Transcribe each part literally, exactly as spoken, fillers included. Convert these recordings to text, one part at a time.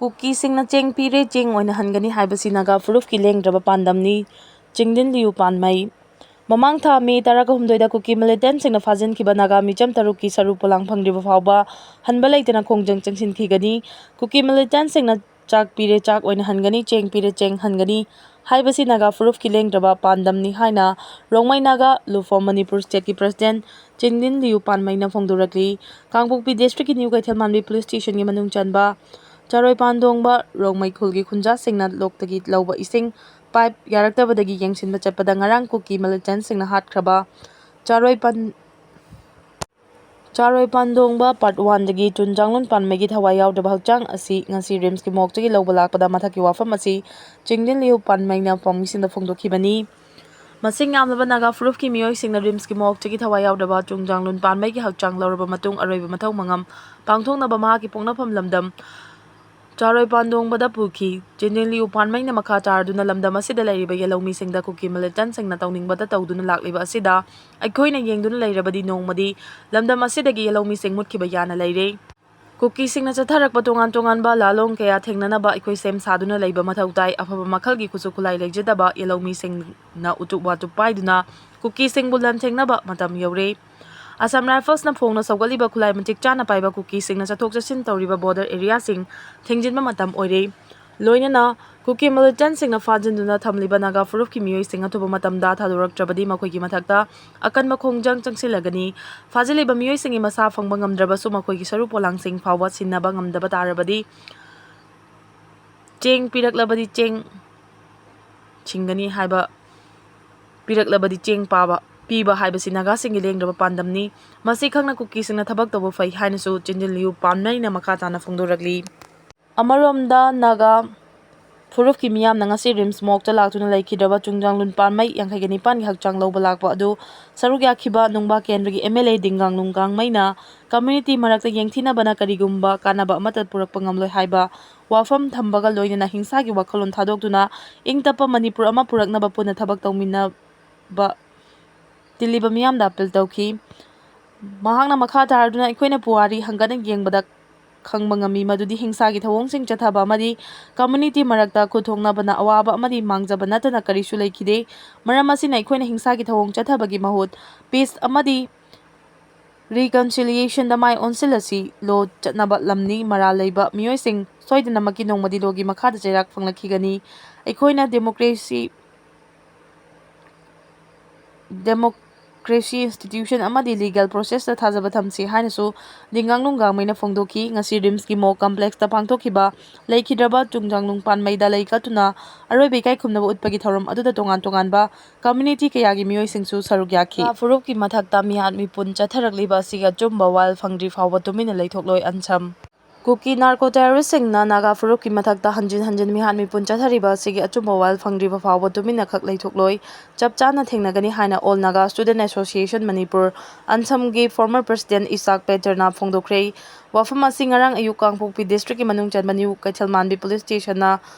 ꯀꯨꯀꯤꯁꯤꯡꯅ ꯆꯦꯡ ꯄꯤꯔꯦ, ꯆꯦꯡ ꯑꯣꯏꯅ ꯍꯟꯒꯅꯤ ꯍꯥꯏꯕꯁꯤ ꯅꯥꯒꯥ ꯐꯨꯔꯨꯞꯀꯤ ꯂꯦꯡꯗ꯭ꯔꯕ ꯄꯥꯟꯗꯝꯅꯤ꯫ ꯆꯤꯡꯗꯤꯟ ꯂꯤꯌꯨ ꯄꯥꯟꯃꯩ꯫ ꯃꯃꯥꯡ ꯊꯥ ꯃꯦ ꯇꯔꯥꯍꯨꯝꯗꯣꯏꯗ ꯀꯨꯀꯤ ꯃꯤꯂꯤꯇꯦꯟꯠꯁꯤꯡꯅ ꯐꯥꯖꯤꯟꯈꯤꯕ ꯅꯥꯒꯥ ꯃꯤꯆꯝ ꯇꯔꯨꯛꯀꯤ ꯁꯔꯨ ꯄꯣꯂꯥꯡ ꯐꯪꯗ꯭ꯔꯤꯕ ꯐꯥꯎꯕ ꯍꯟꯕ ꯂꯩꯇꯅ ꯈꯣꯡꯖꯪ ꯆꯪꯁꯤꯟꯈꯤꯒꯅꯤ꯫ ꯀꯨꯀꯤ ꯃꯤꯂꯤꯇꯦꯟꯠꯁꯤꯡꯅ ꯆꯥꯛ ꯄꯤꯔꯦ, ꯆꯥꯛ ꯑꯣꯏꯅ ꯍꯟꯒꯅꯤ, ꯆꯦꯡ ꯄꯤꯔꯦ, ꯆꯦꯡ ꯍꯟꯒꯅꯤ ꯍꯥꯏꯕꯁꯤ ꯅꯥꯒꯥ ꯐꯨꯔꯨꯞꯀꯤ ꯂꯦꯡꯗ꯭ꯔꯕ ꯄꯥꯟꯗꯝꯅꯤ ꯍꯥꯏꯅ ꯔꯣꯡꯃꯩ ꯅꯥꯒꯥ ꯂꯨꯐꯣꯝ ꯃꯅꯤꯄꯨꯔ ꯁ꯭ꯇꯦꯠꯀꯤ ꯄ꯭ꯔꯁꯤꯗꯦꯟꯠ ꯆꯤꯡꯗꯤꯟ ꯂꯤꯌꯨ ꯄꯥꯟꯃꯩꯅ ꯐꯣꯡꯗꯣꯔꯛꯂꯤ꯫ ꯀꯥꯡꯄꯣꯛꯄꯤ ꯗꯤꯁꯇ꯭ꯔꯤꯛꯀꯤ ꯅ꯭ꯌꯨ ꯀꯩꯊꯦꯜꯃꯥꯟꯕꯤ ꯄꯨꯂꯤꯁ ꯁ꯭ꯇꯦꯁꯟꯒꯤ ꯃꯅꯨꯡ ꯆꯟꯕ ꯆꯥꯔꯣꯏ ꯄꯥꯟꯗꯣꯡꯕ ꯔꯣꯡꯃꯩ ꯈꯨꯜꯒꯤ ꯈꯨꯟꯖꯥꯁꯤꯡꯅ ꯂꯣꯛꯇꯒꯤ ꯂꯧꯕ ꯏꯁꯤꯡ ꯄꯥꯏꯞ ꯌꯥꯔꯛꯇꯕꯗꯒꯤ ꯌꯦꯡꯁꯤꯟꯕ ꯆꯠꯄꯗ ꯉꯔꯥꯡ ꯀꯨꯀꯤ ꯃꯤꯂꯤꯇꯦꯟꯠꯁꯤꯡꯅ ꯍꯥꯠꯈ꯭ꯔꯕ ꯆꯥꯔꯣꯏ ꯄꯥꯟ-, ꯆꯥꯔꯣꯏ ꯄꯥꯟꯗꯣꯡꯕ ꯄꯥꯔꯠ ꯋꯥꯟꯗꯒꯤ ꯆꯨꯟꯖꯥꯡꯂꯨꯟ ꯄꯥꯟꯃꯩꯒꯤ ꯊꯋꯥꯏ ꯌꯥꯎꯗ꯭ꯔꯕ ꯍꯛꯆꯥꯡ ꯑꯁꯤ ꯉꯁꯤ ꯔꯤꯝꯁꯀꯤ ꯃꯣꯔꯒꯇꯒꯤ ꯂꯧꯕ ꯂꯥꯛꯄꯗ ꯃꯊꯛꯀꯤ ꯋꯥꯐꯝ ꯑꯁꯤ ꯆꯤꯡꯗꯤꯟ ꯂꯤꯌꯨ ꯄꯥꯟꯃꯩꯅ ꯄꯥꯎꯃꯤꯁꯤꯡꯗ ꯐꯣꯡꯗꯣꯛꯈꯤꯕꯅꯤ꯫ ꯃꯁꯤꯡ ꯌꯥꯝꯂꯕ ꯅꯥꯒꯥ ꯐꯨꯔꯨꯞꯀꯤ ꯃꯤꯑꯣꯏꯁꯤꯡꯅ ꯔꯤꯝꯁꯀꯤ ꯃꯣꯔꯒꯇꯒꯤ ꯊꯋꯥꯏ ꯌꯥꯎꯗ꯭ꯔꯕ ꯆꯨꯡꯖꯥꯡꯂꯨꯟ ꯄꯥꯟꯃꯩꯒꯤ ꯍꯛꯆꯥꯡ ꯂꯧꯔꯕ ꯃꯇꯨꯡ ꯑꯔꯣꯏꯕ ꯃꯊꯧ ꯃꯉꯝ ꯄꯥꯡꯊꯣꯛꯅꯕ ꯃꯍꯥꯛꯀꯤ ꯄꯣꯛꯅꯐꯝ ꯂꯝꯗꯝ ꯆꯥꯔꯣꯏ ꯄꯥꯟꯗꯣꯡꯕꯗ ꯄꯨꯈꯤ꯫ ꯆꯤꯡꯗꯤꯟ ꯂꯤꯌꯨ ꯄꯥꯟꯃꯩꯅ ꯃꯈꯥ ꯇꯥꯔꯗꯨꯅ ꯂꯝꯗꯝ ꯑꯁꯤꯗ ꯂꯩꯔꯤꯕ ꯌꯦꯜꯍꯧꯃꯤꯁꯤꯡꯗ ꯀꯨꯀꯤ ꯃꯤꯂꯤꯇꯦꯟꯠꯁꯤꯡꯅ ꯇꯧꯅꯤꯡꯕꯗ ꯇꯧꯗꯨꯅ ꯂꯥꯛꯂꯤꯕ ꯑꯁꯤꯗ ꯑꯩꯈꯣꯏꯅ ꯌꯦꯡꯗꯨꯅ ꯂꯩꯔꯕꯗꯤ ꯅꯣꯡꯃꯗꯤ ꯂꯝꯗꯝ ꯑꯁꯤꯗꯒꯤ ꯌꯦꯜꯍꯧꯃꯤꯁꯤꯡ ꯃꯨꯠꯈꯤꯕ ꯌꯥꯅ ꯂꯩꯔꯦ꯫ ꯀꯨꯀꯤꯁꯤꯡꯅ ꯆꯠꯊꯔꯛꯄ ꯇꯣꯉꯥꯟ ꯇꯣꯉꯥꯟꯕ ꯂꯥꯂꯣꯡ ꯀꯌꯥ ꯊꯦꯡꯅꯅꯕ ꯑꯩꯈꯣꯏ ꯁꯦꯝ ꯁꯥꯗꯨꯅ ꯂꯩꯕ ꯃꯊꯧ ꯇꯥꯏ꯫ ꯑꯐꯕ ꯃꯈꯜꯒꯤ ꯈꯨꯠꯁꯨ ꯈꯨꯠꯂꯥꯏ ꯂꯩꯖꯗꯕ ꯌꯦꯜꯍꯧꯃꯤꯁꯤꯡꯅ ꯎꯇꯨꯞ ꯋꯥꯇꯨꯞ ꯄꯥꯏꯗꯨꯅ ꯀꯨꯀꯤꯁꯤꯡꯕꯨ ꯂꯥꯟꯊꯦꯡꯅꯕ ꯃꯇꯝ ꯌꯧꯔꯦ꯫ ꯑꯁꯥꯝ ꯔꯥꯏꯐꯜꯁꯅ ꯐꯣꯡꯅ ꯁꯧꯒꯠꯂꯤꯕ ꯈꯨꯠꯂꯥꯏ ꯃꯇꯤꯛ ꯆꯥꯅ ꯄꯥꯏꯕ ꯀꯨꯀꯤꯁꯤꯡꯅ ꯆꯠꯊꯣꯛ ꯆꯠꯁꯤꯟ ꯇꯧꯔꯤꯕ ꯕꯣꯔꯗꯔ ꯑꯦꯔꯤꯌꯥꯁꯤꯡ ꯊꯤꯡꯖꯤꯟꯕ ꯃꯇꯝ ꯑꯣꯏꯔꯦ꯫ ꯂꯣꯏꯅꯅ ꯀꯨꯀꯤ ꯃꯤꯂꯤꯇꯦꯟꯠꯁꯤꯡꯅ ꯐꯥꯖꯤꯟꯗꯨꯅ ꯊꯝꯂꯤꯕ ꯅꯥꯒꯥ ꯐꯨꯔꯨꯞꯀꯤ ꯃꯤꯑꯣꯏꯁꯤꯡ ꯑꯊꯨꯕ ꯃꯇꯝꯗ ꯊꯥꯗꯣꯔꯛꯇ꯭ꯔꯕꯗꯤ ꯃꯈꯣꯏꯒꯤ ꯃꯊꯛꯇ ꯑꯀꯟꯕ ꯈꯣꯡꯖꯪ ꯆꯪꯁꯤꯜꯂꯒꯅꯤ꯫ ꯐꯥꯖꯤꯜꯂꯤꯕ ꯃꯤꯑꯣꯏꯁꯤꯡꯒꯤ ꯃꯁꯥ ꯐꯪꯕ ꯉꯝꯗ꯭ꯔꯕꯁꯨ ꯃꯈꯣꯏꯒꯤ ꯁꯔꯨ ꯄꯣꯂꯥꯡꯁꯤꯡ ꯐꯥꯎꯕ ꯁꯤꯟꯅꯕ ꯉꯝꯗꯕ ꯇꯥꯔꯕꯗꯤ ꯆꯦꯡ ꯄꯤꯔꯛꯂꯕꯗꯤ ꯆꯦꯡ ꯁꯤꯡꯒꯅꯤ ꯍꯥꯏꯕ, ꯄꯤꯔꯛꯂꯕꯗꯤ ꯆꯦꯡ ꯄꯥꯕ, ꯄꯤꯕ ꯍꯥꯏꯕꯁꯤ ꯅꯥꯒꯥꯁꯤꯡꯒꯤ ꯂꯦꯡꯗ꯭ꯔꯕ ꯄꯥꯟꯗꯝꯅꯤ꯫ ꯃꯁꯤ ꯈꯪꯅ ꯀꯨꯀꯤꯁꯤꯡꯅ ꯊꯕꯛ ꯇꯧꯕ ꯐꯩ ꯍꯥꯏꯅꯁꯨ ꯆꯤꯡꯗꯤꯟ ꯂꯤꯌꯨ ꯄꯥꯟꯃꯩꯅ ꯃꯈꯥ ꯇꯥꯅ ꯐꯣꯡꯗꯣꯔꯛꯂꯤ꯫ ꯑꯃꯔꯣꯝꯗ ꯅꯥꯒꯥ ꯐꯨꯔꯨꯞꯀꯤ ꯃꯤꯌꯥꯝꯅ ꯉꯁꯤ ꯔꯤꯝꯁ ꯃꯣꯔꯒꯇ ꯂꯥꯛꯇꯨꯅ ꯂꯩꯈꯤꯗ꯭ꯔꯕ ꯆꯨꯡꯖꯥꯡꯂꯨꯟ ꯄꯥꯟꯃꯩ ꯌꯥꯡꯈꯩꯒ ꯅꯤꯄꯥꯟꯒꯤ ꯍꯛꯆꯥꯡ ꯂꯧꯕ ꯂꯥꯛꯄ ꯑꯗꯨ ꯁꯔꯨꯛ ꯌꯥꯈꯤꯕ ꯅꯨꯡꯕꯥ ꯀꯦꯟꯗ꯭ꯔꯒꯤ ꯑꯦꯝ ꯑꯦꯜ ꯑꯦ ꯗꯤꯡꯒꯥꯡꯂꯨꯡ ꯒꯥꯡꯃꯩꯅ ꯀꯝꯃ꯭ꯌꯨꯅꯤꯇꯤ ꯃꯔꯛꯇ ꯌꯦꯡꯊꯤꯅꯕꯅ ꯀꯔꯤꯒꯨꯝꯕ ꯀꯥꯟꯅꯕ ꯑꯃꯠꯇ ꯄꯨꯔꯛꯄ ꯉꯝꯂꯣꯏ ꯍꯥꯏꯕ ꯋꯥꯐꯝ ꯊꯝꯕꯒ ꯂꯣꯏꯅꯅ ꯍꯤꯡꯁꯥꯒꯤ ꯋꯥꯈꯜꯂꯣꯟ ꯊꯥꯗꯣꯛꯇꯨꯅ ꯏꯪ ꯇꯞꯄ ꯃꯅꯤꯄꯨꯔ ꯑꯃ ꯄꯨꯔꯛꯅꯕ ꯄꯨꯟꯅ ꯊꯕꯛ ꯇꯧꯃꯤꯟꯅꯕ ꯇꯤꯜꯂꯤꯕ ꯃꯤꯌꯥꯝꯗ ꯑꯄꯤꯜ ꯇꯧꯈꯤ꯫ ꯃꯍꯥꯛꯅ ꯃꯈꯥ ꯇꯥꯔꯗꯨꯅ ꯑꯩꯈꯣꯏꯅ ꯄꯨꯋꯥꯔꯤ ꯍꯪꯒꯠꯅ ꯌꯦꯡꯕꯗ ꯈꯪꯕ ꯉꯝꯃꯤ ꯃꯗꯨꯗꯤ ꯍꯤꯡꯁꯥꯒꯤ ꯊꯧꯑꯣꯡꯁꯤꯡ ꯆꯠꯊꯕ ꯑꯃꯗꯤ community ꯃꯔꯛꯇ ꯈꯨꯠ ꯊꯣꯛꯅꯕꯅ ꯑꯋꯥꯕ ꯑꯃꯗꯤ ꯃꯥꯡꯖꯕ ꯅꯠꯇꯅ ꯀꯔꯤꯁꯨ ꯂꯩꯈꯤꯗꯦ꯫ ꯃꯔꯝ ꯑꯁꯤꯅ ꯑꯩꯈꯣꯏꯅ ꯍꯤꯡꯁꯥꯒꯤ ꯊꯧꯑꯣꯡ ꯆꯠꯊꯕꯒꯤ ꯃꯍꯨꯠ peace ꯑꯃꯗꯤ reconciliationꯗ ꯃꯥꯏ ꯑꯣꯟꯁꯤꯜꯂꯁꯤ꯫ Law ꯆꯠꯅꯕ ꯂꯝꯅꯤ, ꯃꯔꯥꯜ ꯂꯩꯕ ꯃꯤꯑꯣꯏꯁꯤꯡ ꯁꯣꯏꯗꯅꯃꯛꯀꯤ ꯅꯣꯡꯃꯗꯤ lawꯒꯤ ꯃꯈꯥꯗ ꯆꯩꯔꯥꯛ ꯐꯪꯂꯛꯈꯤꯒꯅꯤ꯫ ꯑꯩꯈꯣꯏꯅ democracy democracy institution ꯑꯃꯗꯤ legal processꯇ ꯊꯥꯖꯕ ꯊꯝꯁꯤ ꯍꯥꯏꯅꯁꯨ ꯂꯤꯡꯉꯥꯡꯂꯨꯡ ꯒꯥꯡꯃꯩꯅ ꯐꯣꯡꯗꯣꯛꯈꯤ꯫ ꯉꯁꯤ RIMSꯀꯤ mock complexꯇ ꯄꯥꯡꯊꯣꯛꯈꯤꯕ ꯂꯩꯈꯤꯗ꯭ꯔꯕ ꯆꯨꯡꯖꯥꯡꯂꯨꯡ ꯄꯥꯟꯃꯩꯗ ꯂꯩ ꯀꯠꯇꯨꯅ ꯑꯔꯣꯏꯕ ꯏꯀꯥꯏ ꯈꯨꯝꯅꯕ ꯎꯠꯄꯒꯤ ꯊꯧꯔꯝ ꯑꯗꯨꯗ ꯇꯣꯉꯥꯟ ꯇꯣꯉꯥꯟꯕ community ꯀꯌꯥꯒꯤ ꯃꯤꯑꯣꯏꯁꯤꯡꯁꯨ ꯁꯔꯨꯛ ꯌꯥꯈꯤ꯫ ꯅꯥꯒꯥ ꯐꯨꯔꯨꯞꯀꯤ ꯃꯊꯛꯇ ꯃꯤꯍꯥꯠ ꯃꯤꯄꯨꯟ ꯆꯠꯊꯔꯛꯂꯤꯕ ꯑꯁꯤꯒꯤ ꯑꯆꯨꯝꯕ ꯋꯥꯌꯦꯜ ꯐꯪꯗ꯭ꯔꯤ ꯐꯥꯎꯕ ꯇꯨꯃꯤꯟꯅ ꯂꯩꯊꯣꯛꯂꯣꯏ ꯑꯟꯁꯝ꯫ ꯀꯨꯀꯤ narco terroristꯁꯤꯡꯅ ꯅꯥꯒꯥ ꯐꯨꯔꯨꯞꯀꯤ ꯃꯊꯛꯇ ꯍꯟꯖꯤꯟ ꯍꯟꯖꯤꯟ ꯃꯤꯍꯥꯠ ꯃꯤꯄꯨꯟ ꯆꯠꯊꯔꯤꯕ ꯑꯁꯤꯒꯤ ꯑꯆꯨꯝꯕ ꯋꯥꯌꯦꯜ ꯐꯪꯗ꯭ꯔꯤꯕ ꯐꯥꯎꯕ ꯇꯨꯃꯤꯟꯅ ꯈꯛ ꯂꯩꯊꯣꯛꯂꯣꯏ꯫ ꯆꯞ ꯆꯥꯅ ꯊꯦꯡꯅꯒꯅꯤ ꯍꯥꯏꯅ All Naga Student Association Manipur, ꯑꯟꯁꯝꯒꯤ former president Isaac ꯄꯦꯇꯔꯅ ꯐꯣꯡꯗꯣꯛꯈ꯭ꯔꯦ꯫ ꯋꯥꯐꯝ ꯑꯁꯤ ꯉꯔꯥꯡ ꯑꯌꯨꯛ ꯀꯥꯡꯄꯣꯛꯄꯤ districtꯀꯤ ꯃꯅꯨꯡ ꯆꯟꯕ ꯅ꯭ꯌꯨ ꯀꯩꯊꯦꯜꯃꯥꯟꯕꯤ police stationꯅ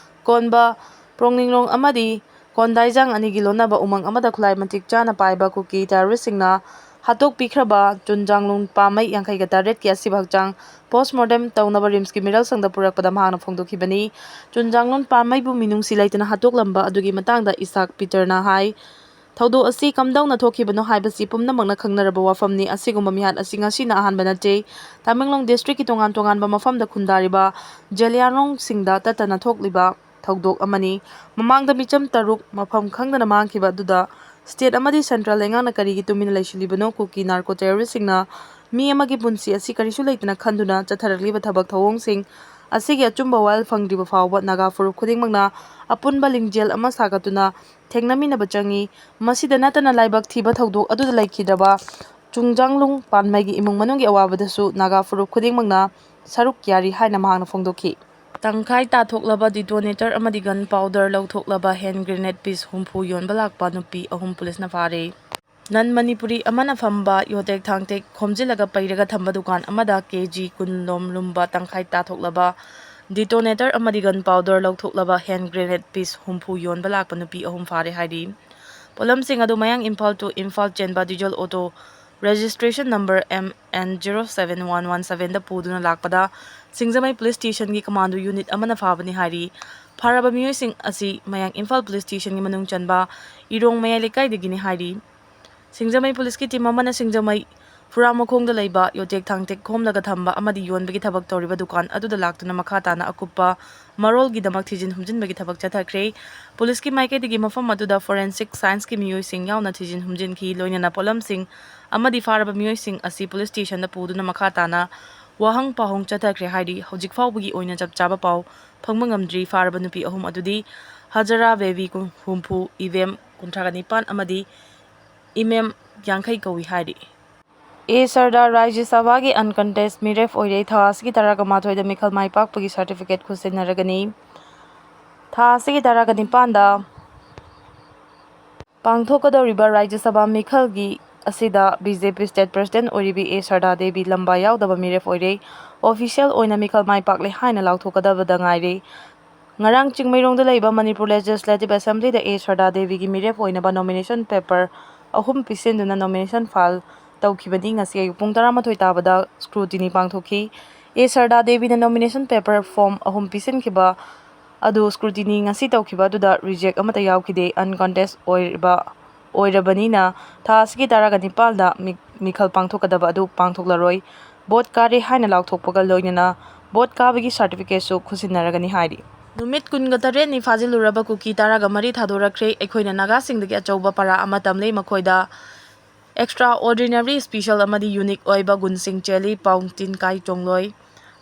ꯀꯣꯟꯕ ꯄ꯭ꯔꯣꯡꯅꯤꯡꯂꯣꯡ ꯑꯃꯗꯤ ꯀꯣꯟꯗꯥꯏꯖꯥꯡ ꯑꯅꯤꯒꯤ ꯂꯣꯟꯅꯕ ꯎꯃꯪ ꯑꯃꯗ ꯈꯨꯠꯂꯥꯏ ꯃꯇꯤꯛ ꯆꯥꯅ ꯄꯥꯏꯕ ꯀꯨꯀꯤ terroristꯁꯤꯡꯅ ꯍꯥꯠꯇꯣꯛꯄꯤꯈ꯭ꯔꯕ ꯆꯨꯟꯖꯥꯡꯂꯨꯡ ꯄꯥꯃꯩ ꯌꯥꯡꯈꯩꯒ ꯇꯔꯦꯠꯀꯤ ꯑꯁꯤꯕ ꯍꯛꯆꯥꯡ postmortem ꯇꯧꯅꯕ RIMSꯀꯤ ꯃꯤꯔꯜꯁꯪꯗ ꯄꯨꯔꯛꯄꯗ ꯃꯍꯥꯛꯅ ꯐꯣꯡꯗꯣꯛꯈꯤꯕꯅꯤ꯫ ꯆꯨꯟꯖꯥꯡꯂꯨꯡ ꯄꯥꯃꯩꯕꯨ ꯃꯤꯅꯨꯡꯁꯤ ꯂꯩꯇꯅ ꯍꯥꯠꯇꯣꯛꯂꯝꯕ ꯑꯗꯨꯒꯤ ꯃꯇꯥꯡꯗ ꯏꯁꯥꯛ ꯄꯤꯇꯔꯅ ꯍꯥꯏ, ꯊꯧꯗꯣꯛ ꯑꯁꯤ ꯀꯝꯗꯧꯅ ꯊꯣꯛꯈꯤꯕꯅꯣ ꯍꯥꯏꯕꯁꯤ ꯄꯨꯝꯅꯃꯛꯅ ꯈꯪꯅꯔꯕ ꯋꯥꯐꯝꯅꯤ꯫ ꯑꯁꯤꯒꯨꯝꯕ ꯃꯤꯍꯥꯠ ꯑꯁꯤ ꯉꯁꯤꯅ ꯑꯍꯥꯟꯕ ꯅꯠꯇꯦ꯫ ꯇꯃꯦꯡꯂꯣꯡ districtꯀꯤ ꯇꯣꯉꯥꯟ ꯇꯣꯉꯥꯟꯕ ꯃꯐꯝꯗ ꯈꯨꯟꯗꯥꯔꯤꯕ ꯖꯦꯂꯤꯌꯥꯡꯔꯣꯡꯁꯤꯡꯗ ꯇꯠꯇꯅ ꯊꯣꯛꯂꯤꯕ ꯊꯧꯗꯣꯛ ꯑꯃꯅꯤ꯫ ꯃꯃꯥꯡꯗ ꯃꯤꯆꯝ ꯇꯔꯨꯛ ꯃꯐꯝ ꯈꯪꯗꯅ ꯃꯥꯡꯈꯤꯕ ꯑꯗꯨꯗ state ꯑꯃꯗꯤ central ꯂꯩꯉꯥꯛꯅ ꯀꯔꯤꯒꯤ ꯇꯨꯃꯤꯟꯅ ꯂꯩꯁꯤꯜꯂꯤꯕꯅꯣ? ꯀꯨꯀꯤ narco terroristꯁꯤꯡꯅ ꯃꯤ ꯑꯃꯒꯤ ꯄꯨꯟꯁꯤ ꯑꯁꯤ ꯀꯔꯤꯁꯨ ꯂꯩꯇꯅ ꯈꯟꯗꯨꯅ ꯆꯠꯊꯔꯛꯂꯤꯕ ꯊꯕꯛ ꯊꯧꯑꯣꯡꯁꯤꯡ ꯑꯁꯤꯒꯤ ꯑꯆꯨꯝꯕ ꯋꯥꯌꯦꯜ ꯐꯪꯗ꯭ꯔꯤꯕ ꯐꯥꯎꯕ ꯅꯥꯒꯥ ꯐꯨꯔꯨꯞ ꯈꯨꯗꯤꯡꯃꯛꯅ ꯑꯄꯨꯟꯕ ꯂꯤꯡꯖꯦꯜ ꯑꯃ ꯁꯥꯒꯠꯇꯨꯅ ꯊꯦꯡꯅꯃꯤꯟꯅꯕ ꯆꯪꯏ꯫ ꯃꯁꯤꯗ ꯅꯠꯇꯅ ꯂꯥꯏꯕꯛ ꯊꯤꯕ ꯊꯧꯗꯣꯛ ꯑꯗꯨꯗ ꯂꯩꯈꯤꯗ꯭ꯔꯕ ꯆꯨꯡꯖꯥꯡꯂꯨꯡ ꯄꯥꯟꯃꯩꯒꯤ ꯏꯃꯨꯡ ꯃꯅꯨꯡꯒꯤ ꯑꯋꯥꯕꯗꯁꯨ ꯅꯥꯒꯥ ꯐꯨꯔꯨꯞ ꯈꯨꯗꯤꯡꯃꯛꯅ ꯁꯔꯨꯛ ꯌꯥꯔꯤ ꯍꯥꯏꯅ ꯃꯍꯥꯛꯅ ꯐꯣꯡꯗꯣꯛꯈꯤ꯫ ꯇꯪꯈꯥꯏ ꯇꯥꯊꯣꯛꯂꯕ detonator ꯑꯃꯗꯤ gun powder ꯂꯧꯊꯣꯛꯂꯕ hand grenade piece ꯍꯨꯝꯐꯨ ꯌꯣꯟꯕ ꯂꯥꯛꯄ ꯅꯨꯄꯤ ꯑꯍꯨꯝ ꯄꯨꯂꯤꯁꯅ ꯐꯥꯔꯦ꯫ Non ꯃꯅꯤꯄꯨꯔꯤ ꯑꯃꯅ ꯐꯝꯕ ꯌꯣꯇꯦꯛ ꯊꯥꯡꯇꯦꯛ ꯈꯣꯝꯖꯤꯜꯂꯒ ꯄꯩꯔꯒ ꯊꯝꯕ ꯗꯨꯀꯥꯟ ꯑꯃꯗ ꯀꯦ ꯖꯤ ꯀꯨꯟ ꯂꯣꯝ ꯂꯨꯝꯕ ꯇꯪꯈꯥꯏ ꯇꯥꯊꯣꯛꯂꯕ detonator ꯑꯃꯗꯤ gun powder ꯂꯧꯊꯣꯛꯂꯕ hand grenade piece ꯍꯨꯝꯐꯨ ꯌꯣꯟꯕ ꯂꯥꯛꯄ ꯅꯨꯄꯤ ꯑꯍꯨꯝ ꯐꯥꯔꯦ ꯍꯥꯏꯔꯤ꯫ ꯄꯣꯠꯂꯝꯁꯤꯡ ꯑꯗꯨ ꯃꯌꯥꯡ ꯏꯝꯐꯥꯜ to ꯏꯝꯐꯥꯜ ꯆꯦꯟꯕ diesel auto registration number M N zero seven one one sevenꯗ ꯄꯨꯗꯨꯅ ꯂꯥꯛꯄꯗ ꯁꯤꯡꯖꯃꯩ ꯄꯨꯂꯤꯁ ꯁ꯭ꯇꯦꯁꯟꯒꯤ ꯀꯃꯥꯟꯗꯣ ꯌꯨꯅꯤꯠ ꯑꯃꯅ ꯐꯥꯕꯅꯤ ꯍꯥꯏꯔꯤ꯫ ꯐꯥꯔꯕ ꯃꯤꯑꯣꯏꯁꯤꯡ ꯑꯁꯤ ꯃꯌꯥꯡ ꯏꯝꯐꯥꯜ ꯄꯨꯂꯤꯁ ꯁ꯭ꯇꯦꯁꯟꯒꯤ ꯃꯅꯨꯡ ꯆꯟꯕ ꯏꯔꯣꯡ ꯃꯌꯥꯏ ꯂꯩꯀꯥꯏꯗꯒꯤꯅꯤ ꯍꯥꯏꯔꯤ꯫ ꯁꯤꯡꯖꯃꯩ ꯄꯨꯂꯤꯁꯀꯤ ꯇꯤꯝ ꯑꯃꯅ ꯁꯤꯡꯖꯃꯩ ꯐꯨꯔꯥꯃꯈꯣꯡꯗ ꯂꯩꯕ ꯌꯣꯇꯦꯛ ꯊꯥꯡꯇꯦꯛ ꯈꯣꯝꯂꯒ ꯊꯝꯕ ꯑꯃꯗꯤ ꯌꯣꯟꯕꯒꯤ ꯊꯕꯛ ꯇꯧꯔꯤꯕ ꯗꯨꯀꯥꯟ ꯑꯗꯨꯗ ꯂꯥꯛꯇꯨꯅ ꯃꯈꯥ ꯇꯥꯅ ꯑꯀꯨꯞꯄ ꯃꯔꯣꯜꯒꯤꯗꯃꯛ ꯊꯤꯖꯤꯟ ꯍꯨꯝꯖꯤꯟꯕꯒꯤ ꯊꯕꯛ ꯆꯠꯊꯈ꯭ꯔꯦ꯫ ꯄꯨꯂꯤꯁꯀꯤ ꯃꯥꯏꯀꯩꯗꯒꯤ ꯃꯐꯝ ꯑꯗꯨꯗ ꯐꯣꯔꯦꯟꯁꯤꯛ ꯁꯥꯏꯟꯁꯀꯤ ꯃꯤꯑꯣꯏꯁꯤꯡ ꯌꯥꯎꯅ ꯊꯤꯖꯤꯟ ꯍꯨꯝꯖꯤꯟꯈꯤ꯫ ꯂꯣꯏꯅꯅ ꯄꯣꯠꯂꯝꯁꯤꯡ ꯑꯃꯗꯤ ꯐꯥꯔꯕ ꯃꯤꯑꯣꯏꯁꯤꯡ ꯑꯁꯤ ꯄꯨꯂꯤꯁ ꯁ꯭ꯇꯦꯁꯟꯗ ꯄꯨꯗꯨꯅ ꯃꯈꯥ ꯇꯥꯅ ꯋꯥꯍꯪ ꯄꯥꯎꯍꯪ ꯆꯠꯊꯈ꯭ꯔꯦ ꯍꯥꯏꯔꯤ꯫ ꯍꯧꯖꯤꯛ ꯐꯥꯎꯕꯒꯤ ꯑꯣꯏꯅ ꯆꯞ ꯆꯥꯕ ꯄꯥꯎ ꯐꯪꯕ ꯉꯝꯗ꯭ꯔꯤ꯫ ꯐꯥꯔꯕ ꯅꯨꯄꯤ ꯑꯍꯨꯝ ꯑꯗꯨꯗꯤ ꯍꯖꯔꯥ ꯕꯦꯕꯤ ꯍꯨꯝꯐꯨ, ꯏꯕꯦꯝ ꯀꯨꯟꯊ꯭ꯔꯥꯒ ꯅꯤꯄꯥꯟ ꯑꯃꯗꯤ ꯏꯃꯦꯝ ꯌꯥꯡꯈꯩ ꯀꯧꯏ ꯍꯥꯏꯔꯤ꯫ ꯑꯦ ꯁꯔꯗꯥꯔ ꯔꯥꯖ꯭ꯌ ꯁꯚꯥꯒꯤ ꯑꯟꯀꯟꯇꯦꯁ ꯃꯤꯔꯦꯞ ꯑꯣꯏꯔꯦ꯫ ꯊꯥ ꯑꯁꯤꯒꯤ ꯇꯔꯥꯒ ꯃꯥꯊꯣꯏꯗ ꯃꯤꯈꯜ ꯃꯥꯏ ꯄꯥꯛꯄꯒꯤ ꯁꯥꯔꯇꯤꯐꯤꯀꯦꯠ ꯈꯨꯠꯁꯤꯟꯅꯔꯒꯅꯤ꯫ ꯊꯥ ꯑꯁꯤꯒꯤ ꯇꯔꯥꯒ ꯅꯤꯄꯥꯟꯗ ꯄꯥꯡꯊꯣꯛꯀꯗꯧꯔꯤꯕ ꯔꯥꯖ꯭ꯌ ꯁꯚꯥ ꯃꯤꯈꯜꯒꯤ ꯑꯁꯤꯗ ꯕꯤ ꯖꯦ ꯄꯤ ꯁ꯭ꯇꯦꯠ ꯄ꯭ꯔꯁꯤꯗꯦꯟꯠ ꯑꯣꯏꯔꯤꯕꯤ ꯑꯦ ꯁꯔꯗꯥ ꯗꯦꯕꯤ ꯂꯝꯕꯥ ꯌꯥꯎꯗꯕ ꯃꯤꯔꯦꯞ ꯑꯣꯏꯔꯦ꯫ ꯑꯣꯐꯤꯁꯤꯌꯦꯜ ꯑꯣꯏꯅ ꯃꯤꯈꯜ ꯃꯥꯏ ꯄꯥꯛꯂꯦ ꯍꯥꯏꯅ ꯂꯥꯎꯊꯣꯛꯀꯗꯕꯗ ꯉꯥꯏꯔꯦ꯫ ꯉꯔꯥꯡ ꯆꯤꯡꯃꯩꯔꯣꯡꯗ ꯂꯩꯕ ꯃꯅꯤꯄꯨꯔ ꯂꯦꯖꯤꯁꯂꯦꯇꯤꯚ ꯑꯦꯁꯦꯝꯕ꯭ꯂꯤꯗ ꯑꯦ ꯁꯔꯗꯥ ꯗꯦꯕꯤꯒꯤ ꯃꯤꯔꯦꯞ ꯑꯣꯏꯅꯕ ꯅꯣꯃꯤꯅꯦꯁꯟ ꯄꯦꯄꯔ ꯑꯍꯨꯝ ꯄꯤꯁꯤꯟꯗꯨꯅ ꯅꯣꯃꯤꯅꯦꯁꯟ ꯐꯥꯏꯜ ꯇꯧꯈꯤꯕꯅꯤ꯫ ꯉꯁꯤ ꯑꯌꯨꯛ ꯄꯨꯡ ꯇꯔꯥꯃꯥꯊꯣꯏ ꯇꯥꯕꯗ ꯁ꯭ꯀ꯭ꯔꯨꯇꯤꯅꯤ ꯄꯥꯡꯊꯣꯛꯈꯤ꯫ ꯑꯦ ꯁꯔꯗꯥ ꯗꯦꯕꯤꯅ ꯅꯣꯃꯤꯅꯦꯁꯟ ꯄꯦꯄꯔ ꯐꯣꯔꯝ ꯑꯍꯨꯝ ꯄꯤꯁꯤꯟꯈꯤꯕ ꯑꯗꯨ ꯁ꯭ꯀ꯭ꯔꯨꯇꯤꯅꯤ ꯉꯁꯤ ꯇꯧꯈꯤꯕ ꯑꯗꯨꯗ ꯔꯤꯖꯦꯛ ꯑꯃꯠꯇ ꯌꯥꯎꯈꯤꯗꯦ꯫ ꯑꯟꯀꯟꯇꯦꯁ ꯑꯣꯏꯔꯤꯕ, ꯑꯣꯏꯔꯕꯅꯤꯅ ꯊꯥ ꯑꯁꯤꯒꯤ ꯇꯔꯥꯒ ꯅꯤꯄꯥꯜꯗ ꯃꯤ-, ꯃꯤꯈꯜ ꯄꯥꯡꯊꯣꯛꯀꯗꯕ ꯑꯗꯨ ꯄꯥꯡꯊꯣꯛꯂꯔꯣꯏ꯫ ꯚꯣꯠ ꯀꯥꯔꯦ ꯍꯥꯏꯅ ꯂꯥꯎꯊꯣꯛꯄꯒ ꯂꯣꯏꯅꯅ ꯚꯣꯠ ꯀꯥꯕꯒꯤ ꯁꯥꯔꯇꯤꯐꯤꯀꯦꯠꯁꯨ ꯈꯨꯠꯁꯤꯟꯅꯔꯒꯅꯤ ꯍꯥꯏꯔꯤ꯫ ꯅꯨꯃꯤꯠ ꯀꯨꯟꯒ ꯇꯔꯦꯠꯅꯤ ꯐꯥꯖꯤꯜꯂꯨꯔꯕ ꯀꯨꯀꯤ ꯇꯔꯥꯒ ꯃꯔꯤ ꯊꯥꯗꯣꯔꯛꯈ꯭ꯔꯦ꯫ ꯑꯩꯈꯣꯏꯅ ꯅꯥꯒꯥꯁꯤꯡꯗꯒꯤ ꯑꯆꯧꯕ ꯄꯔꯥ ꯑꯃ ꯇꯝꯂꯦ꯫ ꯃꯈꯣꯏꯗ extraordinary, special ꯑꯃꯗꯤ unique ꯑꯣꯏꯕ ꯒꯨꯟꯁꯤꯡ ꯆꯦꯜꯂꯤ꯫ ꯄꯥꯎꯡꯇꯤꯟ ꯀꯥꯏ ꯆꯣꯡꯂꯣꯏ꯫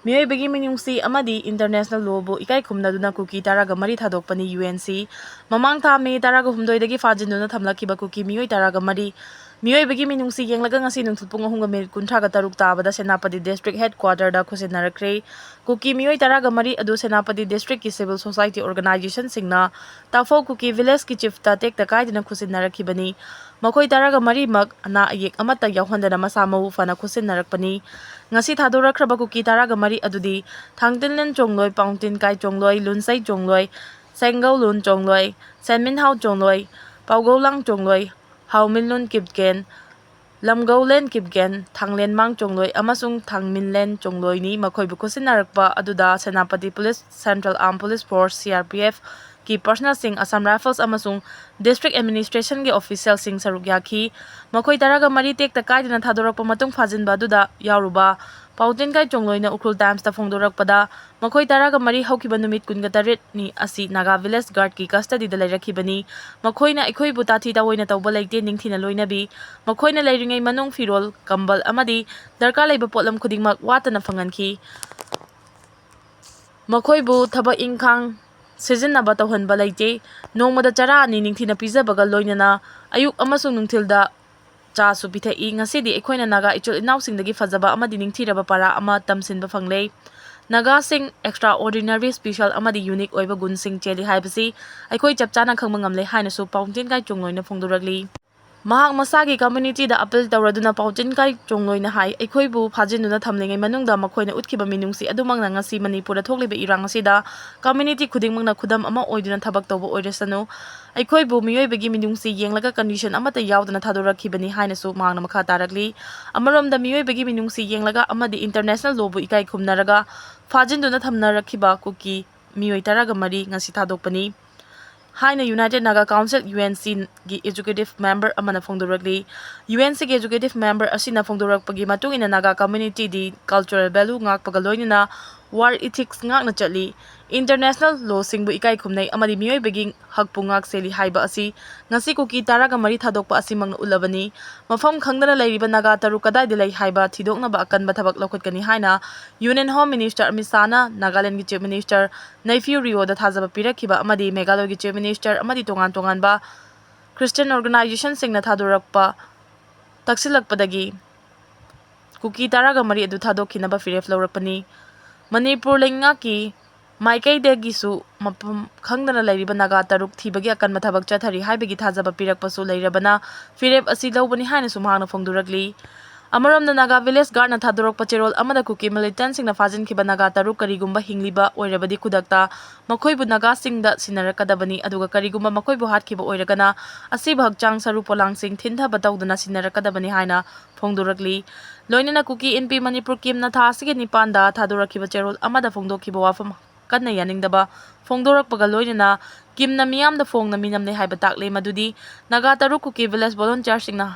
ꯃꯤꯑꯣꯏꯕꯒꯤ ꯃꯤꯅꯨꯡꯁꯤ ꯑꯃꯗꯤ international lawꯕꯨ ꯏꯀꯥꯏ ꯈꯨꯝꯅꯗꯨꯅ ꯀꯨꯀꯤ ꯇꯔꯥꯒ ꯃꯔꯤ ꯊꯥꯗꯣꯛꯄꯅꯤ ꯌꯨ ꯑꯦꯟ ꯁꯤ꯫ ꯃꯃꯥꯡ ꯊꯥ ꯃꯦ ꯇꯔꯥꯒ ꯍꯨꯝꯗꯣꯏꯗꯒꯤ ꯐꯥꯖꯤꯟꯗꯨꯅ ꯊꯝꯂꯛꯈꯤꯕ ꯀꯨꯀꯤ ꯃꯤꯑꯣꯏ ꯇꯔꯥꯒ ꯃꯔꯤ ꯃꯤꯑꯣꯏꯕꯒꯤ ꯃꯤꯅꯨꯡꯁꯤ ꯌꯦꯡꯂꯒ ꯉꯁꯤ ꯅꯨꯡꯊꯤꯜ ꯄꯨꯡ ꯑꯍꯨꯝꯒ ꯃꯤꯅꯤꯠ ꯀꯨꯟꯊ꯭ꯔꯥꯒ ꯇꯔꯨꯛ ꯇꯥꯕꯗ ꯁꯦꯅꯥꯄꯇꯤ district headquarterꯗ ꯈꯨꯠꯁꯤꯟꯅꯔꯛꯈ꯭ꯔꯦ꯫ ꯀꯨꯀꯤ ꯃꯤꯑꯣꯏ ꯇꯔꯥꯒ ꯃꯔꯤ ꯑꯗꯨ ꯁꯦꯅꯥꯄꯇꯤ districtꯀꯤ civil society organizationꯁꯤꯡꯅ ꯇꯥꯐꯧ ꯀꯨꯀꯤ villageꯀꯤ chiefꯇ ꯇꯦꯛꯇ ꯀꯥꯏꯗꯅ ꯈꯨꯠꯁꯤꯟꯅꯔꯛꯈꯤꯕꯅꯤ꯫ ꯃꯈꯣꯏ ꯇꯔꯥꯒ ꯃꯔꯤꯃꯛ ꯑꯅꯥ ꯑꯌꯦꯛ ꯑꯃꯠꯇ ꯌꯥꯎꯍꯟꯗꯅ ꯃꯁꯥ ꯃꯎ ꯐꯅ ꯈꯨꯠꯁꯤꯟꯅꯔꯛꯄꯅꯤ꯫ ꯉꯁꯤ ꯊꯥꯗꯣꯔꯛꯈ꯭ꯔꯕ ꯀꯨꯀꯤ ꯇꯔꯥꯒ ꯃꯔꯤ ꯑꯗꯨꯗꯤ ꯊꯥꯡꯇꯤꯟꯂꯦꯟ ꯆꯣꯡꯂꯣꯏ, ꯄꯥꯎꯡꯇꯤꯟ ꯀꯥꯏ ꯆꯣꯡꯂꯣꯏ, ꯂꯨꯟꯁꯩ ꯆꯣꯡꯂꯣꯏ, ꯁꯦꯡꯒꯧꯂꯨꯟ ꯆꯣꯡꯂꯣꯏ, ꯁꯦꯟꯃꯤꯟꯍꯥꯎ ꯆꯣꯡꯂꯣꯏ, ꯄꯥꯎꯒꯧꯂꯥꯡ ꯆꯣꯡꯂꯣꯏ, ꯍꯥꯎꯃꯤꯟꯂꯨꯟ ꯀꯤꯞꯀꯦꯟ, ꯂꯝꯒꯧꯂꯦꯟ ꯀꯤꯞꯒꯦꯟ, ꯊꯥꯡꯂꯦꯟꯃꯥꯡ ꯆꯣꯡꯂꯣꯏ ꯑꯃꯁꯨꯡ ꯊꯥꯡꯃꯤꯟꯂꯦꯟ ꯆꯣꯡꯂꯣꯏꯅꯤ꯫ ꯃꯈꯣꯏꯕꯨ ꯈꯨꯠꯁꯤꯟꯅꯔꯛꯄ ꯑꯗꯨꯗ Senapati police, Central Armed Police Force, C R P F, ꯀꯤ personnelꯁꯤꯡ, Assam Rifles ꯑꯃꯁꯨꯡ district administrationꯒꯤ officialꯁꯤꯡ ꯁꯔꯨꯛ ꯌꯥꯈꯤ꯫ ꯃꯈꯣꯏ ꯇꯔꯥꯒ ꯃꯔꯤ ꯇꯦꯛꯇ ꯀꯥꯏꯗꯅ ꯊꯥꯗꯣꯔꯛꯄ ꯃꯇꯨꯡ ꯐꯥꯖꯤꯟꯕ ꯑꯗꯨꯗ ꯌꯥꯎꯔꯨꯕ ꯄꯥꯎꯇꯤꯟꯀꯥꯏ ꯆꯣꯡꯂꯣꯏꯅ ꯎꯈ꯭ꯔꯨꯜ Timesꯇ ꯐꯣꯡꯗꯣꯔꯛꯄꯗ, ꯃꯈꯣꯏ ꯇꯔꯥꯒ ꯃꯔꯤ ꯍꯧꯈꯤꯕ ꯅꯨꯃꯤꯠ ꯀꯨꯟꯒ ꯇꯔꯦꯠꯅꯤ ꯑꯁꯤ ꯅꯥꯒꯥ village guardꯀꯤ custodyꯗ ꯂꯩꯔꯛꯈꯤꯕꯅꯤ꯫ ꯃꯈꯣꯏꯅ ꯑꯩꯈꯣꯏꯕꯨ ꯇꯥꯊꯤ ꯇꯥꯑꯣꯏꯅ ꯇꯧꯕ ꯂꯩꯇꯦ, ꯅꯤꯡꯊꯤꯅ ꯂꯣꯏꯅꯕꯤ꯫ ꯃꯈꯣꯏꯅ ꯂꯩꯔꯤꯉꯩ ꯃꯅꯨꯡ ꯐꯤꯔꯣꯜ, ꯀꯝꯕꯜ ꯑꯃꯗꯤ ꯗꯔꯀꯥꯔ ꯂꯩꯕ ꯄꯣꯠꯂꯝ ꯈꯨꯗꯤꯡꯃꯛ ꯋꯥꯠꯇꯅ ꯐꯪꯍꯟꯈꯤ꯫ ꯃꯈꯣꯏꯕꯨ ꯊꯕꯛ ꯏꯪꯈꯥꯡ ꯁꯤꯖꯤꯟꯅꯕ ꯇꯧꯍꯟꯕ ꯂꯩꯇꯦ꯫ ꯅꯣꯡꯃꯗ ꯆꯔꯥ ꯑꯅꯤ ꯅꯤꯡꯊꯤꯅ ꯄꯤꯖꯕꯒ ꯂꯣꯏꯅꯅ ꯑꯌꯨꯛ ꯑꯃꯁꯨꯡ ꯅꯨꯡꯊꯤꯜꯗ ꯆꯥꯁꯨ ꯄꯤꯊꯛꯏ꯫ ꯉꯁꯤꯗꯤ ꯑꯩꯈꯣꯏꯅ ꯅꯥꯒꯥ ꯏꯆꯤꯜ ꯏꯅꯥꯎꯁꯤꯡꯗꯒꯤ ꯐꯖꯕ ꯑꯃꯗꯤ ꯅꯤꯡꯊꯤꯔꯕ ꯄꯔꯥ ꯑꯃ ꯇꯝꯁꯤꯟꯕ ꯐꯪꯂꯦ꯫ ꯅꯥꯒꯥꯁꯤꯡ extraordinary, special ꯑꯃꯗꯤ unique ꯑꯣꯏꯕ ꯒꯨꯟꯁꯤꯡ ꯆꯦꯜꯂꯤ ꯍꯥꯏꯕꯁꯤ ꯑꯩꯈꯣꯏ ꯆꯞ ꯆꯥꯅ ꯈꯪꯕ ꯉꯝꯂꯦ ꯍꯥꯏꯅꯁꯨ ꯄꯥꯎꯇꯤꯟꯀꯥꯏ ꯆꯣꯡꯂꯣꯏꯅ ꯐꯣꯡꯗꯣꯔꯛꯂꯤ꯫ ꯃꯍꯥꯛ ꯃꯁꯥꯒꯤ communityꯗ appeal ꯇꯧꯔꯗꯨꯅ ꯄꯥꯎꯇꯤꯟꯀꯥꯏ ꯆꯣꯡꯂꯣꯏꯅ ꯍꯥꯏ, ꯑꯩꯈꯣꯏꯕꯨ ꯐꯥꯖꯤꯟꯗꯨꯅ ꯊꯝꯂꯤꯉꯩ ꯃꯅꯨꯡꯗ ꯃꯈꯣꯏꯅ ꯎꯠꯈꯤꯕ ꯃꯤꯅꯨꯡꯁꯤ ꯑꯗꯨꯃꯛꯅ ꯉꯁꯤ ꯃꯅꯤꯄꯨꯔꯗ ꯊꯣꯛꯂꯤꯕ ꯏꯔꯥꯡ ꯑꯁꯤꯗ community ꯈꯨꯗꯤꯡꯃꯛꯅ ꯈꯨꯗꯝ ꯑꯃ ꯑꯣꯏꯗꯨꯅ ꯊꯕꯛ ꯇꯧꯕ ꯑꯣꯏꯔꯁꯅꯨ꯫ ꯑꯩꯈꯣꯏꯕꯨ ꯃꯤꯑꯣꯏꯕꯒꯤ ꯃꯤꯅꯨꯡꯁꯤ ꯌꯦꯡꯂꯒ condition ꯑꯃꯠꯇ ꯌꯥꯎꯗꯅ ꯊꯥꯗꯣꯔꯛꯈꯤꯕꯅꯤ ꯍꯥꯏꯅꯁꯨ ꯃꯍꯥꯛꯅ ꯃꯈꯥ ꯇꯥꯔꯛꯂꯤ꯫ ꯑꯃꯔꯣꯝꯗ ꯃꯤꯑꯣꯏꯕꯒꯤ ꯃꯤꯅꯨꯡꯁꯤ ꯌꯦꯡꯂꯒ ꯑꯃꯗꯤ international lawꯕꯨ ꯏꯀꯥꯏ ꯈꯨꯝꯅꯔꯒ ꯐꯥꯖꯤꯟꯗꯨꯅ ꯊꯝꯅꯔꯛꯈꯤꯕ ꯀꯨꯀꯤ ꯃꯤꯑꯣꯏ ꯇꯔꯥꯒ ꯃꯔꯤ ꯉꯁꯤ ꯊꯥꯗꯣꯛꯄꯅꯤ ꯍꯥꯏꯅ United Naga Council, UNCꯒꯤ executive member ꯑꯃꯅ ꯐꯣꯡꯗꯣꯔꯛꯂꯤ꯫ UNCꯒꯤ executive member ꯑꯁꯤꯅ ꯐꯣꯡꯗꯣꯔꯛꯄꯒꯤ ꯃꯇꯨꯡ ꯏꯟꯅ ꯅꯥꯒꯥ communityꯗꯤ cultural value ꯉꯥꯛꯄꯒ ꯂꯣꯏꯅꯅ war ethics ꯉꯥꯛꯅ ꯆꯠꯂꯤ꯫ International lawꯁꯤꯡꯕꯨ ꯏꯀꯥꯏ ꯈꯨꯝꯅꯩ ꯑꯃꯗꯤ ꯃꯤꯑꯣꯏꯕꯒꯤ ꯍꯛꯄꯨ ꯉꯥꯛ ꯁꯦꯜꯂꯤ ꯍꯥꯏꯕ ꯑꯁꯤ ꯉꯁꯤ ꯀꯨꯀꯤ ꯇꯔꯥꯒ ꯃꯔꯤ ꯊꯥꯗꯣꯛꯄ ꯑꯁꯤꯃꯛꯅ ꯎꯠꯂꯕꯅꯤ꯫ ꯃꯐꯝ ꯈꯪꯗꯅ ꯂꯩꯔꯤꯕ ꯅꯥꯒꯥ ꯇꯔꯨꯛ ꯀꯗꯥꯏꯗ ꯂꯩ ꯍꯥꯏꯕ ꯊꯤꯗꯣꯛꯅꯕ ꯑꯀꯟꯕ ꯊꯕꯛ ꯂꯧꯈꯠꯀꯅꯤ ꯍꯥꯏꯅ Union Home Minister ꯑꯃꯤꯠ ꯁꯥꯍꯅ ꯅꯥꯒꯥꯂꯦꯟꯗꯒꯤ Chief Minister ꯅꯩꯐꯤꯌꯨ ꯔꯤꯑꯣꯗ ꯊꯥꯖꯕ ꯄꯤꯔꯛꯈꯤꯕ ꯑꯃꯗꯤ ꯃꯦꯘꯥꯂꯌꯒꯤ Chief Minister ꯑꯃꯗꯤ ꯇꯣꯉꯥꯟ ꯇꯣꯉꯥꯟꯕ Christian organizationꯁꯤꯡꯅ ꯊꯥꯗꯣꯔꯛꯄ ꯇꯛꯁꯤꯜꯂꯛꯄꯗꯒꯤ ꯀꯨꯀꯤ ꯇꯔꯥꯒ ꯃꯔꯤ ꯑꯗꯨ ꯊꯥꯗꯣꯛꯈꯤꯅꯕ ꯐꯤꯔꯦꯞ ꯂꯧꯔꯛꯄꯅꯤ꯫ ꯃꯅꯤꯄꯨꯔ ꯂꯩꯉꯥꯛꯀꯤ ꯃꯥꯏꯀꯩꯗꯒꯤꯁꯨ ꯃꯐꯝ ꯈꯪꯗꯅ ꯂꯩꯔꯤꯕ ꯅꯥꯒꯥ ꯇꯔꯨꯛ ꯊꯤꯕꯒꯤ ꯑꯀꯟꯕ ꯊꯕꯛ ꯆꯠꯊꯔꯤ ꯍꯥꯏꯕꯒꯤ ꯊꯥꯖꯕ ꯄꯤꯔꯛꯄꯁꯨ ꯂꯩꯔꯕꯅ ꯐꯤꯔꯦꯞ ꯑꯁꯤ ꯂꯧꯕꯅꯤ ꯍꯥꯏꯅꯁꯨ ꯃꯍꯥꯛꯅ ꯐꯣꯡꯗꯣꯔꯛꯂꯤ꯫ ꯑꯃꯔꯣꯝꯗ, ꯅꯥꯒꯥ ꯚꯤꯂꯦꯖ ꯒꯥꯔꯗꯅ ꯊꯥꯗꯣꯔꯛꯄ ꯆꯦꯔꯣꯜ ꯑꯃꯗ ꯀꯨꯀꯤ ꯃꯤꯂꯤꯇꯦꯟꯠꯁꯤꯡꯅ ꯐꯥꯖꯤꯟꯈꯤꯕ ꯅꯥꯒꯥ ꯇꯔꯨꯛ ꯀꯔꯤꯒꯨꯝꯕ ꯍꯤꯡꯂꯤꯕ ꯑꯣꯏꯔꯕꯗꯤ, ꯈꯨꯗꯛꯇ ꯃꯈꯣꯏꯕꯨ ꯅꯥꯒꯥꯁꯤꯡꯗ ꯁꯤꯟꯅꯔꯛꯀꯗꯕꯅꯤ, ꯑꯗꯨꯒ ꯀꯔꯤꯒꯨꯝꯕ ꯃꯈꯣꯏꯕꯨ ꯍꯥꯠꯈꯤꯕ ꯑꯣꯏꯔꯒꯅ, ꯑꯁꯤꯕ ꯍꯛꯆꯥꯡ ꯁꯔꯨ ꯄꯣꯂꯥꯡꯁꯤꯡ ꯊꯤꯟꯊꯕ ꯇꯧꯗꯅ ꯁꯤꯟꯅꯔꯛꯀꯗꯕꯅꯤ ꯍꯥꯏꯅ ꯐꯣꯡꯗꯣꯔꯛꯂꯤ꯫ ꯂꯣꯏꯅꯅ ꯀꯨꯀꯤ ꯏꯟꯄꯤ ꯃꯅꯤꯄꯨꯔ ꯀꯤꯝꯅ ꯊꯥ ꯑꯁꯤꯒꯤ ꯅꯤꯄꯥꯟꯗ ꯊꯥꯗꯣꯔꯛꯈꯤꯕ ꯆꯦꯔꯣꯜ ꯑꯃꯗ ꯐꯣꯡꯗꯣꯛꯈꯤꯕ ꯋꯥꯐꯝ ꯀꯟꯅ ꯌꯥꯅꯤꯡꯗꯕ ꯐꯣꯡꯗꯣꯔꯛꯄꯒ ꯂꯣꯏꯅꯅ ꯀꯤꯝꯅ ꯃꯤꯌꯥꯝꯗ ꯐꯣꯡꯅ ꯃꯤꯅꯝꯂꯦ ꯍꯥꯏꯕ ꯇꯥꯛꯂꯦ, ꯃꯗꯨꯗꯤ ꯅꯥꯒꯥ ꯇꯔꯨꯛ ꯀꯨꯀꯤ ꯚꯤꯂꯦꯖ ꯚꯣꯂꯨꯟꯇꯤꯌꯔꯁꯤꯡꯅ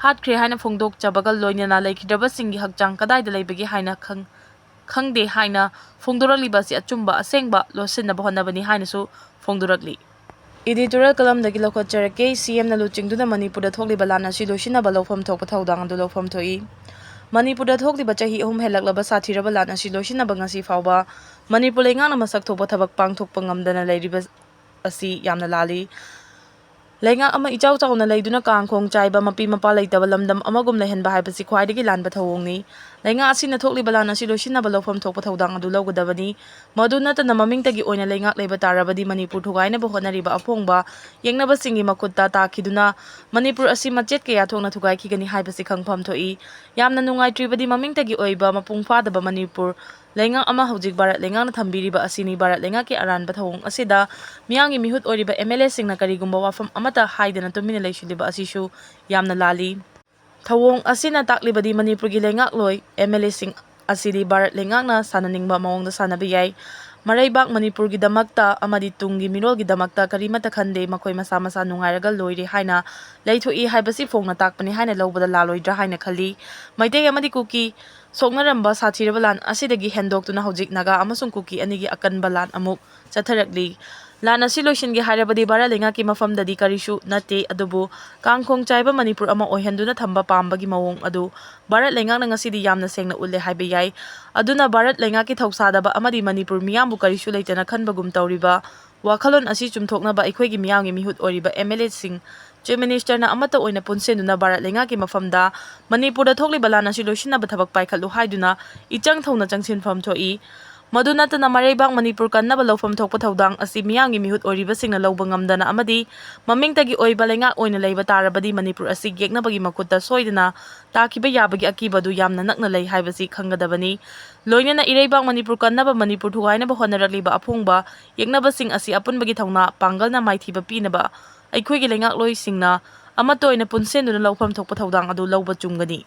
ꯍꯥꯠꯈ꯭ꯔꯦ ꯍꯥꯏꯅ ꯐꯣꯡꯗꯣꯛꯆꯕꯒ ꯂꯣꯏꯅꯅ ꯂꯩꯈꯤꯗ꯭ꯔꯕꯁꯤꯡꯒꯤ ꯍꯛꯆꯥꯡ ꯀꯗꯥꯏꯗ ꯂꯩꯕꯒꯦ ꯍꯥꯏꯅ ꯈꯪ-, ꯈꯪꯗꯦ ꯍꯥꯏꯅ ꯐꯣꯡꯗꯣꯔꯛꯂꯤꯕ ꯑꯁꯤ ꯑꯆꯨꯝꯕ ꯑꯁꯦꯡꯕ ꯂꯣꯠꯁꯤꯟꯅꯕ ꯍꯣꯠꯅꯕꯅꯤ ꯍꯥꯏꯅꯁꯨ ꯐꯣꯡꯗꯣꯔꯛꯂꯤ꯫ Editorial ꯀꯂꯝꯗꯒꯤ ꯂꯧꯈꯠꯆꯔꯛꯀꯦ꯫ ꯁꯤ ꯑꯦꯝꯅ ꯂꯨꯆꯤꯡꯗꯨꯅ ꯃꯅꯤꯄꯨꯔꯗ ꯊꯣꯛꯂꯤꯕ ꯂꯥꯟ ꯑꯁꯤ ꯂꯣꯏꯁꯤꯟꯅꯕ ꯂꯧꯐꯝ ꯊꯣꯛꯄ ꯊꯧꯗꯥꯡ ꯑꯗꯨ ꯂꯧꯐꯝ ꯊꯣꯛꯏ꯫ ꯃꯅꯤꯄꯨꯔꯗ ꯊꯣꯛꯂꯤꯕ ꯆꯍꯤ ꯑꯍꯨꯝ ꯍꯦꯜꯂꯛꯂꯕ ꯁꯥꯊꯤꯔꯕ ꯂꯥꯟ ꯑꯁꯤ ꯂꯣꯏꯁꯤꯟꯅꯕ ꯉꯁꯤ ꯐꯥꯎꯕ ꯃꯅꯤꯄꯨꯔ ꯂꯩꯉꯥꯛꯅ ꯃꯁꯛ ꯊꯣꯛꯄ ꯊꯕꯛ ꯄꯥꯡꯊꯣꯛꯄ ꯉꯝꯗꯅ ꯂꯩꯔꯤꯕ ꯑꯁꯤ ꯌꯥꯝꯅ ꯂꯥꯜꯂꯤ꯫ ꯂꯩꯉꯥꯛ ꯑꯃ ꯏꯆꯥꯎ ꯆꯥꯎꯅ ꯂꯩꯗꯨꯅ ꯀꯥꯡ ꯈꯣꯡ ꯆꯥꯏꯕ, ꯃꯄꯤ ꯃꯄꯥ ꯂꯩꯇꯕ ꯂꯝꯗꯝ ꯑꯃꯒꯨꯝ ꯂꯩꯍꯟꯕ ꯍꯥꯏꯕꯁꯤ ꯈ꯭ꯋꯥꯏꯗꯒꯤ ꯂꯥꯟꯕ ꯊꯧꯑꯣꯡꯅꯤ꯫ ꯂꯩꯉꯥꯛ ꯑꯁꯤꯅ ꯊꯣꯛꯂꯤꯕ ꯂꯥꯟ ꯑꯁꯤ ꯂꯣꯏꯁꯤꯟꯅꯕ ꯂꯧꯐꯝ ꯊꯣꯛꯄ ꯊꯧꯗꯥꯡ ꯑꯗꯨ ꯂꯧꯒꯗꯕꯅꯤ꯫ ꯃꯗꯨ ꯅꯠꯇꯅ ꯃꯃꯤꯡꯇꯒꯤ ꯑꯣꯏꯅ ꯂꯩꯉꯥꯛ ꯂꯩꯕ ꯇꯥꯔꯕꯗꯤ ꯃꯅꯤꯄꯨꯔ ꯊꯨꯒꯥꯏꯅꯕ ꯍꯣꯠꯅꯔꯤꯕ ꯑꯄꯣꯡꯕ ꯌꯦꯛꯅꯕꯁꯤꯡꯒꯤ ꯃꯈꯨꯠꯇ ꯇꯥꯈꯤꯗꯨꯅ ꯃꯅꯤꯄꯨꯔ ꯑꯁꯤ ꯃꯆꯦꯠ ꯀꯌꯥ ꯊꯣꯛꯅ ꯊꯨꯒꯥꯏꯈꯤꯒꯅꯤ ꯍꯥꯏꯕꯁꯤ ꯈꯪꯐꯝ ꯊꯣꯛꯏ꯫ ꯌꯥꯝꯅ ꯅꯨꯡꯉꯥꯏꯇ꯭ꯔꯤꯕꯗꯤ ꯃꯃꯤꯡꯇꯒꯤ ꯑꯣꯏꯕ ꯃꯄꯨꯡ ꯐꯥꯗꯕ ꯃꯅꯤꯄꯨꯔ ꯂꯩꯉꯥꯛ ꯑꯃ ꯍꯧꯖꯤꯛ ꯚꯥꯔꯠ ꯂꯩꯉꯥꯛꯅ ꯊꯝꯕꯤꯔꯤꯕ ꯑꯁꯤꯅꯤ꯫ ꯚꯥꯔꯠ ꯂꯩꯉꯥꯛꯀꯤ ꯑꯔꯥꯟꯕ ꯊꯧꯑꯣꯡ ꯑꯁꯤꯗ ꯃꯤꯌꯥꯝꯒꯤ ꯃꯤꯍꯨꯠ ꯑꯣꯏꯔꯤꯕ ꯑꯦꯝ ꯑꯦꯜ ꯑꯦꯁꯤꯡꯅ ꯀꯔꯤꯒꯨꯝꯕ ꯋꯥꯐꯝ ꯑꯃꯠꯇ ꯍꯥꯏꯗꯅ ꯇꯨꯃꯤꯟꯅ ꯂꯩꯁꯤꯜꯂꯤꯕ ꯑꯁꯤꯁꯨ ꯌꯥꯝꯅ ꯂꯥꯜꯂꯤ꯫ ꯊꯧꯑꯣꯡ ꯑꯁꯤꯅ ꯇꯥꯛꯂꯤꯕꯗꯤ ꯃꯅꯤꯄꯨꯔꯒꯤ ꯂꯩꯉꯥꯛꯂꯣꯏ ꯑꯦꯝ ꯑꯦꯜ ꯑꯦꯁꯤꯡ ꯑꯁꯤꯗꯤ ꯚꯥꯔꯠ ꯂꯩꯉꯥꯛꯅ ꯁꯥꯟꯅꯅꯤꯡꯕ ꯃꯑꯣꯡꯗ ꯁꯥꯟꯅꯕ ꯌꯥꯏ꯫ ꯃꯔꯩꯕꯥꯛ ꯃꯅꯤꯄꯨꯔꯒꯤꯗꯃꯛꯇ ꯑꯃꯗꯤ ꯇꯨꯡꯒꯤ ꯃꯤꯔꯣꯜꯒꯤꯗꯃꯛꯇ ꯀꯔꯤꯃꯠꯇ ꯈꯟꯗꯦ꯫ ꯃꯈꯣꯏ ꯃꯁꯥ ꯃꯁꯥ ꯅꯨꯡꯉꯥꯏꯔꯒ ꯂꯣꯏꯔꯦ ꯍꯥꯏꯅ ꯂꯩꯊꯣꯛꯏ ꯍꯥꯏꯕꯁꯤ ꯐꯣꯡꯅ ꯇꯥꯛꯄꯅꯤ ꯍꯥꯏꯅ ꯂꯧꯕꯗ ꯂꯥꯜꯂꯣꯏꯗ꯭ꯔꯥ ꯍꯥꯏꯅ ꯈꯜꯂꯤ꯫ ꯃꯩꯇꯩ ꯑꯃꯗꯤ ꯀꯨꯀꯤ ꯁꯣꯛꯅꯔꯝꯕ ꯁꯥꯊꯤꯔꯕ ꯂꯥꯟ ꯑꯁꯤꯗꯒꯤ ꯍꯦꯟꯗꯣꯛꯇꯨꯅ ꯍꯧꯖꯤꯛ ꯅꯥꯒꯥ ꯑꯃꯁꯨꯡ ꯀꯨꯀꯤ ꯑꯅꯤꯒꯤ ꯑꯀꯟꯕ ꯂꯥꯟ ꯑꯃꯨꯛ ꯆꯠꯊꯔꯛꯂꯤ꯫ ꯂꯥꯟ ꯑꯁꯤ ꯂꯣꯏꯁꯤꯟꯒꯦ ꯍꯥꯏꯔꯕꯗꯤ ꯚꯥꯔꯠ ꯂꯩꯉꯥꯛꯀꯤ ꯃꯐꯝꯗꯗꯤ ꯀꯔꯤꯁꯨ ꯅꯠꯇꯦ, ꯑꯗꯨꯕꯨ ꯀꯥꯡꯈꯣꯡ ꯆꯥꯏꯕ ꯃꯅꯤꯄꯨꯔ ꯑꯃ ꯑꯣꯏꯍꯟꯗꯨꯅ ꯊꯝꯕ ꯄꯥꯝꯕꯒꯤ ꯃꯑꯣꯡ ꯑꯗꯨ ꯚꯥꯔꯠ ꯂꯩꯉꯥꯛꯅ ꯉꯁꯤꯗꯤ ꯌꯥꯝꯅ ꯁꯦꯡꯅ ꯎꯠꯂꯦ ꯍꯥꯏꯕ ꯌꯥꯏ꯫ ꯑꯗꯨꯅ ꯚꯥꯔꯠ ꯂꯩꯉꯥꯛꯀꯤ ꯊꯧꯁꯥꯗꯕ ꯑꯃꯗꯤ ꯃꯅꯤꯄꯨꯔ ꯃꯤꯌꯥꯝꯕꯨ ꯀꯔꯤꯁꯨ ꯂꯩꯇꯅ ꯈꯟꯕꯒꯨꯝ ꯇꯧꯔꯤꯕ ꯋꯥꯈꯜꯂꯣꯟ ꯑꯁꯤ ꯆꯨꯝꯊꯣꯛꯅꯕ ꯑꯩꯈꯣꯏꯒꯤ ꯃꯤꯌꯥꯝꯒꯤ ꯃꯤꯍꯨꯠ ꯑꯣꯏꯔꯤꯕ ꯑꯦꯝ ꯑꯦꯜ ꯑꯦꯁꯤꯡ, ꯆꯤꯐ ꯃꯤꯅꯤꯁꯇꯔꯅ ꯑꯃꯠꯇ ꯑꯣꯏꯅ ꯄꯨꯟꯁꯤꯟꯗꯨꯅ ꯚꯥꯔꯠ ꯂꯩꯉꯥꯛꯀꯤ ꯃꯐꯝꯗ ꯃꯅꯤꯄꯨꯔꯗ ꯊꯣꯛꯂꯤꯕ ꯂꯥꯟ ꯑꯁꯤ ꯂꯣꯏꯁꯤꯟꯅꯕ ꯊꯕꯛ ꯄꯥꯏꯈꯠꯂꯨ ꯍꯥꯏꯗꯨꯅ ꯏꯆꯪ ꯊꯧꯅ ꯆꯪꯁꯤꯟꯐꯝ ꯊꯣꯛꯏ꯫ ꯃꯗꯨ ꯅꯠꯇꯅ ꯃꯔꯩꯕꯥꯛ ꯃꯅꯤꯄꯨꯔ ꯀꯟꯅꯕ ꯂꯧꯐꯝ ꯊꯣꯛꯄ ꯊꯧꯗꯥꯡ ꯑꯁꯤ ꯃꯤꯌꯥꯝꯒꯤ ꯃꯤꯍꯨꯠ ꯑꯣꯏꯔꯤꯕꯁꯤꯡꯅ ꯂꯧꯕ ꯉꯝꯗꯅ ꯑꯃꯗꯤ ꯃꯃꯤꯡꯇꯒꯤ ꯑꯣꯏꯕ ꯂꯩꯉꯥꯛ ꯑꯣꯏꯅ ꯂꯩꯕ ꯇꯥꯔꯕꯗꯤ ꯃꯅꯤꯄꯨꯔ ꯑꯁꯤ ꯌꯦꯛꯅꯕꯒꯤ ꯃꯈꯨꯠꯇ ꯁꯣꯏꯗꯅ ꯇꯥꯈꯤꯕ ꯌꯥꯕꯒꯤ ꯑꯀꯤꯕ ꯑꯗꯨ ꯌꯥꯝꯅ ꯅꯛꯅ ꯂꯩ ꯍꯥꯏꯕꯁꯤ ꯈꯪꯒꯗꯕꯅꯤ꯫ ꯂꯣꯏꯅꯅ ꯏꯔꯩꯕꯥꯛ ꯃꯅꯤꯄꯨꯔ ꯀꯟꯅꯕ ꯃꯅꯤꯄꯨꯔ ꯊꯨꯒꯥꯏꯅꯕ ꯍꯣꯠꯅꯔꯛꯂꯤꯕ ꯑꯐꯣꯡꯕ ꯌꯦꯛꯅꯕꯁꯤꯡ ꯑꯁꯤ ꯑꯄꯨꯟꯕꯒꯤ ꯊꯧꯅꯥ ꯄꯥꯡꯒꯜꯅ ꯃꯥꯏꯊꯤꯕ ꯄꯤꯅꯕ ꯑꯩꯈꯣꯏꯒꯤ ꯂꯩꯉꯥꯛꯂꯣꯏꯁꯤꯡꯅ ꯑꯃꯠꯇ ꯑꯣꯏꯅ ꯄꯨꯟꯁꯤꯟꯗꯨꯅ ꯂꯧꯐꯝ ꯊꯣꯛꯄ ꯊꯧꯗꯥꯡ ꯑꯗꯨ ꯂꯧꯕ ꯆꯨꯝꯒꯅꯤ꯫